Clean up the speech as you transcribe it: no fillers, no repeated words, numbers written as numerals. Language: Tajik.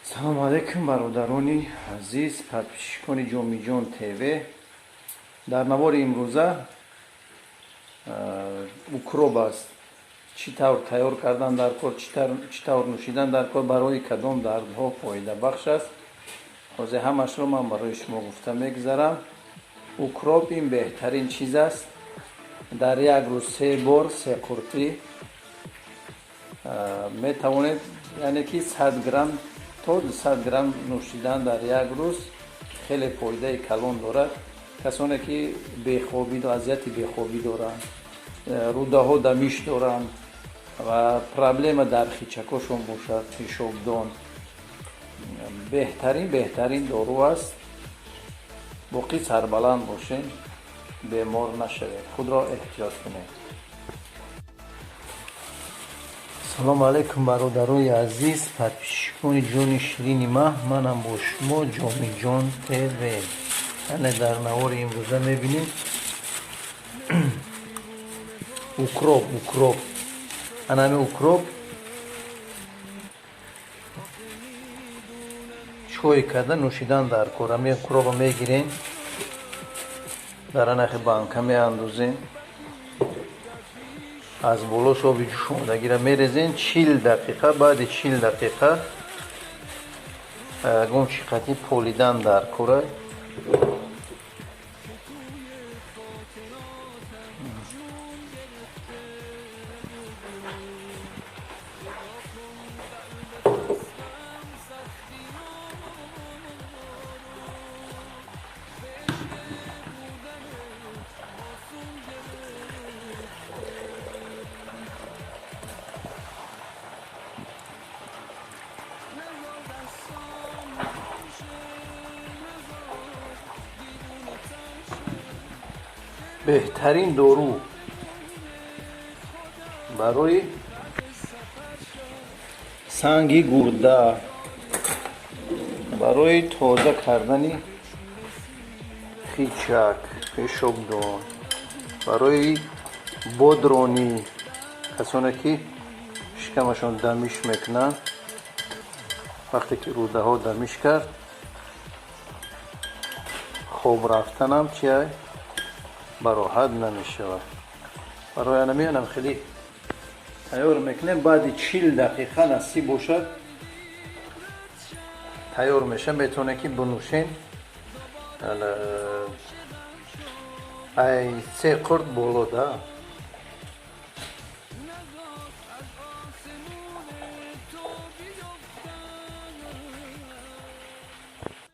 Салом алейкум, бародарони азиз, подписчикони Ҷомиҷон ТВ. Дар навори имрӯза укроп аст. Чӣ тавр тайёр кардан дар кор, чӣ тавр нӯшидан дар кор, барои кадом дардҳо фоидабахш аст. Ҳозир ҳамашро ман барои шумо гуфта мегузарам. Укроп ин беҳтарин чиз аст. Дар як рӯз се бор се қуртӣ метавонед, яъне ки 100 грамм то 200 грамм нӯшидан дар як рӯз хеле фоидаи калон дорад. Касоне ки бехобӣ, азияти бехобӣ доранд, рӯдаҳо дамиш доранд ва проблема дар хичакошон бошад, пешобдон, беҳтарин дору аст. Боқӣ сарбаланд бошед, бемор нашавед, худро эҳтиёт кунед. Салом алейкум, бародарои азиз, подписчикони ҷони ширини ма. Манам бо шумо Ҷомиҷон ТВ. Яъне дар навори имрӯза мебинем укроп. Анами укроп чой карда нӯшидан дар кор. Ами укропа мегирем, дар анахи банка меандозем, аз болош оби ҷӯшондагиро мерезем. 40 дақиқа, баъди 40 дақиқа ягон чӣ қатӣ полидан дар кора. Беҳтарин дору барои санги гурда, барои тоза кардани хичак, пешобдон, барои бодронӣ, касоне ки шикамашон дамиш мекунанд, вақте ки рӯдаҳо дамиш кард, хоб рафтанам чия бароҳат намешавад. Барои анамианам хеле тайёр мекунем. Баъди 40 дақиқа насиб бошад тайёр меша, метавонед ки бинӯшен. Ай се қурт боло да.